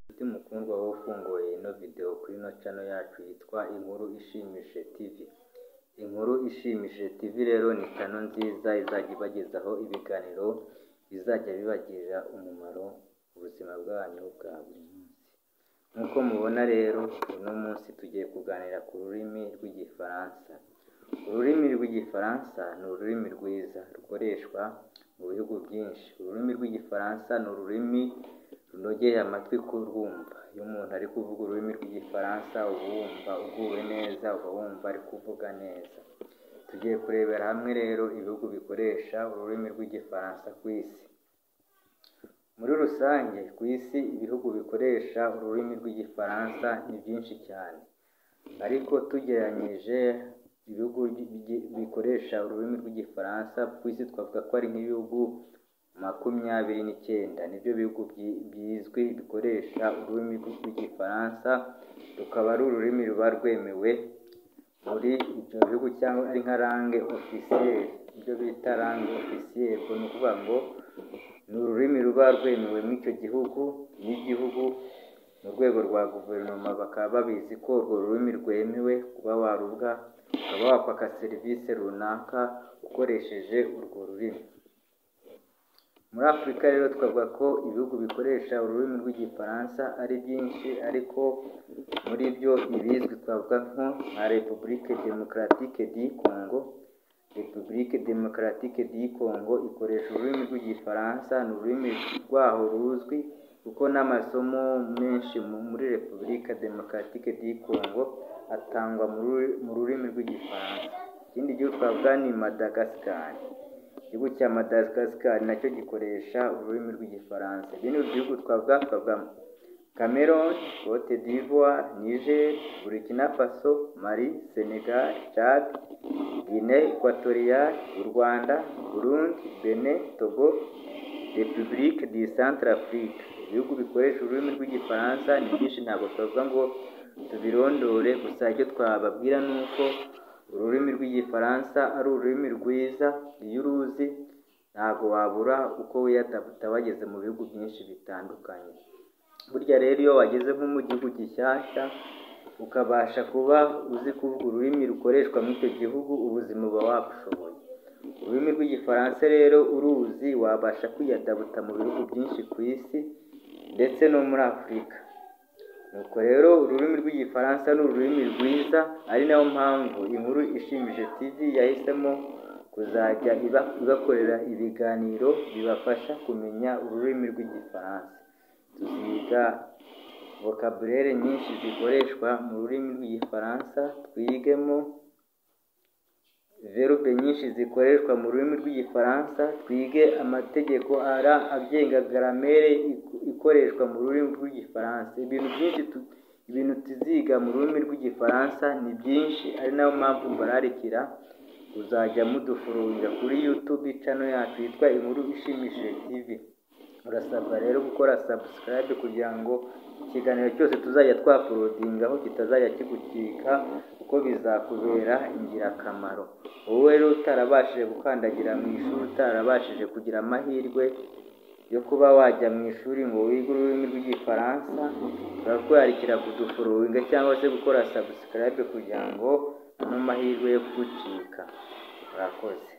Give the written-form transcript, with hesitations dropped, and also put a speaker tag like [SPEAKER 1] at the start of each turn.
[SPEAKER 1] Nshuti mukundwa, wowe ufunguye ino video kuri ino channel yacu yitwa Inkuru Ishimishije TV. Inkuru Ishimishije TV rero ni channel nziza izajya ibagezaho ibiganiro bizajya bibagirira umumaro mu buzima bwanyu bwa buri munsi. Nk'uko mubona rero, uno munsi tugiye kuganira ku rurimi rw'Igifaransa. Ururimi rw'Igifaransa ni ururimi rwiza rukoreshwa mu bihugu byinshi. Ururimi rw'Igifaransa ni ururimi runogeye amatwi kurwumva. Iyo umuntu ari kuvuga ururimi rw'Igifaransa, uba wumva uguwe neza, uba wumva ari kuvuga neza. Tugiye kurebera hamwe rero ibihugu bikoresha ururimi rw'Igifaransa ku isi. Muri rusange, ku isi ibihugu bikoresha ururimi rw'Igifaransa ni byinshi cyane, ariko tugereranyije ibihugu bikoresha ururimi rw'Igifaransa ku isi, twavuga ko ari nk'ibihugu 29, nibyo bihugu bizwi bikoresha ururimi rw'Igifaransa, rukaba ari ururimi ruba rwemewe muri ibyo bihugu cyangwa ari nka langue officielle, ibyo bita langue officielle. Ubwo ni ukuvuga ngo ni ururimi ruba rwemewe muri icyo gihugu n'igihugu mu rwego rwa guverinoma, bakaba babizi ko urwo rurimi rwemewe kuba waruvuga, ukaba wakwaka serivisi runaka ukoresheje urwo rurimi. Muri Afurika rero twavuga ko ibihugu bikoresha ururimi rw'Igifaransa ari byinshi, ariko muri byo ibizwi twavuga nko nka République Démocratique du Congo. République Démocratique du Congo ikoresha ururimi rw'Igifaransa, ni ururimi rwaho ruzwi, kuko n'amasomo menshi muri République Démocratique du Congo atangwa mu rurimi rw'Igifaransa. Ikindi gihugu twavuga ni Madagascar. Igihugu cya Madagascar nacyo gikoresha ururimi rw'Igifaransa. Ibindi bihugu twavuga Cameroon, Cote d'Ivoire, Niger, Burkina Faso, Mali, Senegal, Chad, Guinée Equatoriale, u Rwanda, Burundi, Benin, Togo, République du Centrafrique. Ibihugu bikoresha ururimi rw'Igifaransa ni byinshi, ntabwo twavuga ngo tubirondore, gusa icyo twababwira ni uko ururimi rw'Igifaransa ari ururimi rwiza. Iyo uruzi ntabwo wabura uko wiyadaputa wageze mu bihugu byinshi bitandukanye. Burya rero iyo wageze nko mu gihugu gishyashya, ukabasha kuba uzi kuvuga ururimi rukoreshwa muri icyo gihugu, ubuzima uba wabushoboye. Ururimi rw'Igifaransa rero uruzi wabasha kwiyadaputa mu bihugu byinshi ku isi ndetse no muri Afurika. Nuko rero ururimi rw'Igifaransa ni ururimi rwiza, ari nayo mpamvu Inkuru Ishimishije TV yahisemo kuzajya ibakorera ibiganiro bibafasha kumenya ururimi rw'Igifaransa. Tuziga vocabulaire nyinshi zikoreshwa mu rurimi rw'Igifaransa, twigemo verbe nyinshi zikoreshwa mu rurimi rw'Igifaransa, twige amategeko agenga grammaire ikoreshwa mu rurimi rw'Igifaransa. Ibintu byinshi, ibintu tuziga mu rurimi rw'Igifaransa ni byinshi, ari nayo mpamvu mbararikira kuzajya mudufollowinga kuri YouTube channel yacu yitwa Inkuru Ishimishije TV. Urasabwa rero gukora subscribe kugira ngo ikiganiro cyose tuzajya twauploadingaho kitazajya kigucika, kuko bizakubera ingirakamaro. Wowe rero utarabashije gukandagira mu ishuri, utarabashije kugira amahirwe yo kuba wajya mu ishuri ngo wige ururimi rw'Igifaransa, turakurarikira kudufollowinga cyangwa se gukora subscribe kugira ngo ano mahirwe yo kugucika. Murakoze.